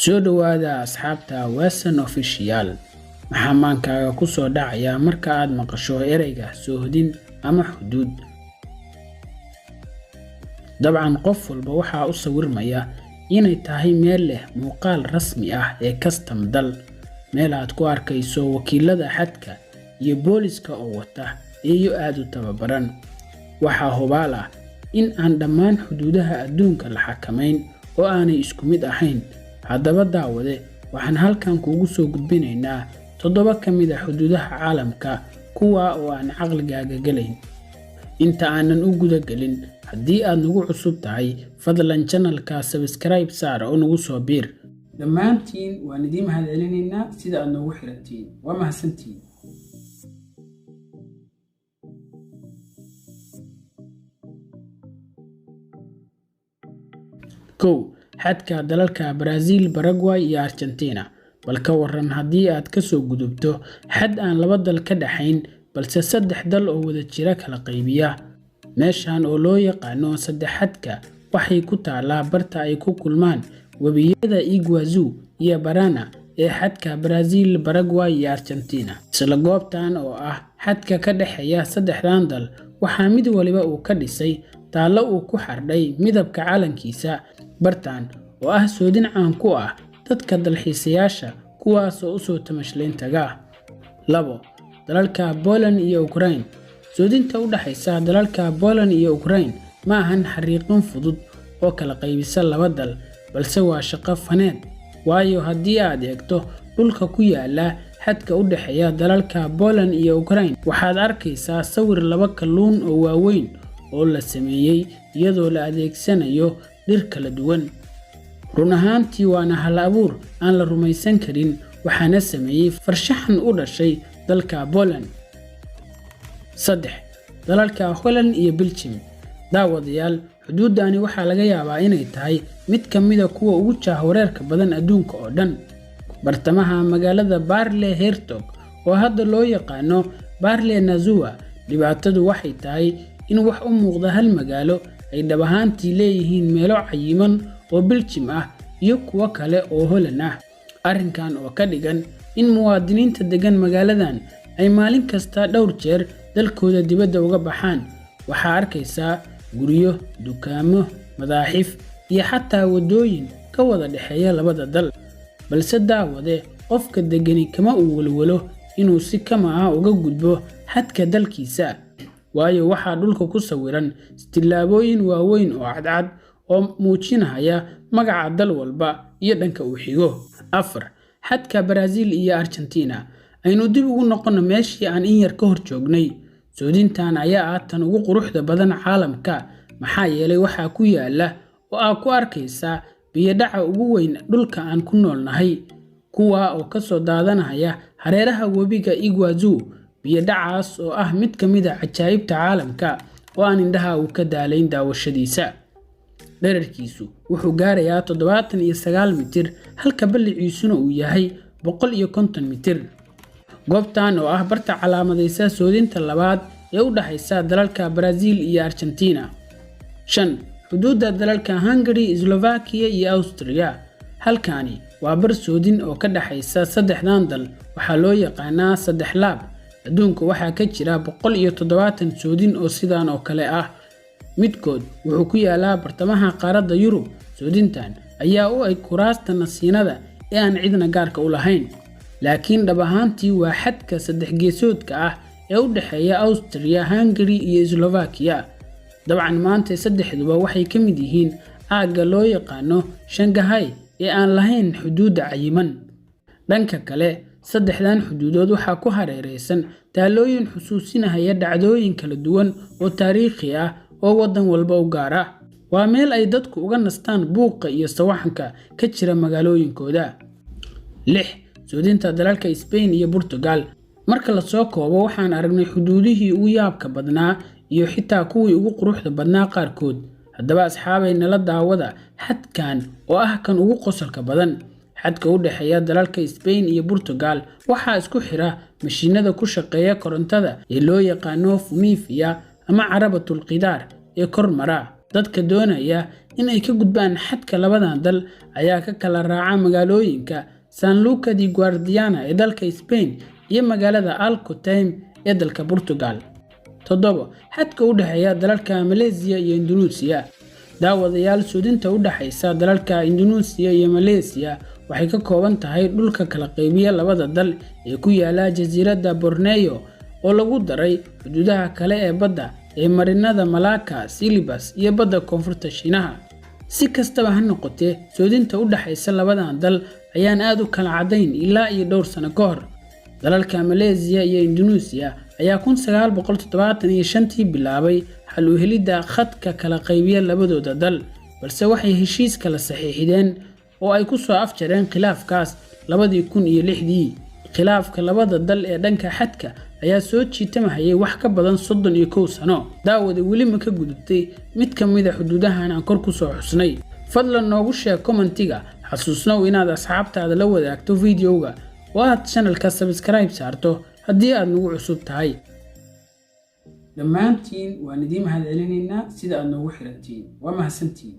Soo dhowaada asxaabta Wasan Official. Maxaa maankaaga ku soo dhacaya marka aad maqasho ereyga soohdin ama xuduud? Dabcan qof walba waxaa u sawirmaya inay tahay meel leh muuqaal rasmi ah ee kastam dal, meel aad ku arkayso wakiilada xadka iyo booliska oo wata eeyo aad u tababaran. Waxaa hubaal ah in aan dhammaan xuduudaha adduunka la xakamayn oo aanay isku mid ahayn. Haddaba daawade, waxaan halkan kuugu soo gudbinaynaa 7 ka mid ah xuduudaha caalamka, kuwaa oo aan caqligaaga gelayn. Inta aanan u guda gelin, haddii aad nagu cusub tahay, fadlan channelka subscribe saar oo nagu soo biir. Dhammaantiin waan idiin mahadcelinaynaa sida aad noogu xirantihiin. Waa mahadsantihiin. 1, xadka dalalka Brazil, Paraguay iyo Argentina. Bal ka waran haddii aad ka soo gudubto xad aan laba dal ka dhaxayn, balse saddex dal oo wada jira kala qaybiya? Meeshan oo loo yaqaano saddex xadka waxay ku taalaa barta ay ku kulmaan webiyada Iguazu iyo Parana ee xadka Brazil, Paraguay iyo Argentina. Isla goobtan oo ah xadka ka dhexeeya saddexdan dal, waxaa mid waliba uu ka dhisay taallo uu ku xardhay midabka calankiisa. Bartan oo ah soodin caan ku ah dadka dalxiisayaasha, kuwaas oo u soo tamashlayn taga. 2, dalalka Poland iyo Ukraine. Soodinta u dhaxaysa dalalka Poland iyo Ukraine ma ahan xariiqin fudud oo kala qaybisa laba dal, balse waa shaqo faneed. Waayo haddii aad eegto dhulka ku yaala xadka u dhexeeya dalalka Poland iyo Ukraine, waxaad arkaysaa sawir laba kalluun oo waaweyn oo la sameeyey iyadoo la adeegsanayo dhir kala duwan. Run ahaantii waana hal abuur aan la rumaysan karin, waxaana sameeyey farshaxan u dhashay dalka Poland. 3, dalalka Holland iyo Belgium. Daawadayaal, xuduuddani waxaa laga yaabaa inay tahay mid ka mid ah kuwa ugu jahwareerka badan adduunka oo dhan. Bartamaha magaalada Baarle Hertog oo hadda loo yaqaano Baarle Nazua, dhibaatadu waxay tahay in wax u muuqda hal magaalo ay dhab ahaantii leeyihiin meelo cayiman oo Belgium ah iyo kuwo kale oo Holland ah. Arrinkan oo ka dhigan in muwaadiniinta degan magaaladan ay maalin kasta dhowr jeer dalkooda dibadda uga baxaan. Waxaa arkaysaa guryo, dukaamo, madaaxif iyo xataa waddooyin ka wada dhexeeya labada dal. Balse daawade, qofka degani kama uu walwalo inuu si kama ah uga gudbo xadka dalkiisa, waayo waxaa dhulka ku sawiran istillaabooyin waaweyn oo cadcad oo muujinaya magaca dal walba iyo dhanka uu xigo. 4, xadka Brazil iyo Argentina. Aynu dib ugu noqono meeshii aan in yar ka hor joognay. Soodintan ayaa ah tan ugu quruxda badan caalamka, maxaa yeelay waxaa ku yaala oo aad ku arkaysaa biyo-dhaca ugu weyn dhulka aan ku noolnahay, kuwaa oo ka soo daadanaya hareeraha webiga Iguazu. Biyo-dhacaas oo ah mid ka mid ah cajaa'ibta caalamka oo aan indhaha uu ka daalayn daawashadiisa. Dhererkiisu wuxuu gaarayaa 79 mitir, halka balliciisuna uu yahay 150 mitir. Goobtan oo ah barta calaamadaysa soodinta labaad ee u dhaxaysa dalalka Brazil iyo Argentina. 5, xuduudda dalalka Hungary, Slovakia iyo Austria. Halkani waa bar soodin oo ka dhaxaysa saddexdan dal, waxaa loo yaqaanaa saddex laab. Adduunka waxaa ka jira 170 soodin oo sidan oo kale ah. Midkood wuxuu ku yaalaa bartamaha qaaradda Yurub. Soodintan ayaa u eg kuraasta nasiinada ee aan cidna gaarka u lahayn, laakiin dhab ahaantii waa xadka saddex geesoodka ah ee u dhexeeya Austria, Hungary iyo Slovakia. Dabcan maanta saddexduba waxay ka mid yihiin aagga loo yaqaano Shanghai ee aan lahayn xuduudda cayiman. Dhanka kale, saddexdan xuduudood waxaa ku hareeraysan taalooyin xusuusinaya dhacdooyin kala duwan oo taariikhi ah oo waddan walba u gaar ah. Waa meel ay dadku uga nastaan buuqa iyo sawaxanka ka jira magaalooyinkooda. 6, soodinta dalalka Spain iyo Portugal. Marka la soo koobo, waxaan aragnay xuduudihii ugu yaabka badnaa iyo xitaa kuwii ugu quruxda badnaa qaarkood. Haddaba asxaabay, nala daawada xadkan oo ah kan ugu qosolka badan. Xadka u dhexeeya dalalka Spain iyo Portugal waxaa isku xira mashiinada ku shaqeeya korontada ee loo yaqaano Funifia ama Carabatul Qidaar ee kor mara. Dadka doonaya in ay ka gudbaan xadka labadan dal ayaa ka kala raaca magaalooyinka San Luca di Guardiana ee dalka Spain iyo magaalada Alcoutim ee dalka Portugal. 7, xadka u dhexeeya dalalka Maleesiya iyo Indunuusiya. Daawadayaal, soodinta u dhexaysa dalalka Indunuusiya iyo Maleesiya waxay ka kooban tahay dhulka kala qaybiya labada dal ee ku yaala jasiiradda Borneo oo lagu daray xuduudaha kale ee badda ee marinada Malacca, Celebes iyo badda Koonfurta Shiinaha. Si kastaba ha noqotee, soodinta u dhexaysa labadan dal ayaan aad u kala caddayn ilaa iyo dhowr sano ka hor. Dalalka Maleesiya iyo Indunuusiya ayaa 1975-tii bilaabay xal u helidda khadka kala qaybiya labadooda dal, balse waxay heshiis kala saxiixdeen oo ay ku soo afjareen khilaafkaas 2006-dii. Khilaafka labada dal ee dhanka xadka ayaa soo jiitamahayay wax ka badan 31 sano. Daawada, weli ma ka gudubtay mid ka mid a xuduudahan aan kor ku soo xusnay? Fadlan noogu sheeg commentiga. Xasuusnow inaad asxaabtaada la wadaagto videoga oo aad channelka subscribe saarto haddii aad nagu cusub tahay. Dhammaantiin waan idiin mahadcelinaynaa sida aad noogu xirantihiin. Waa mahadsantihiin.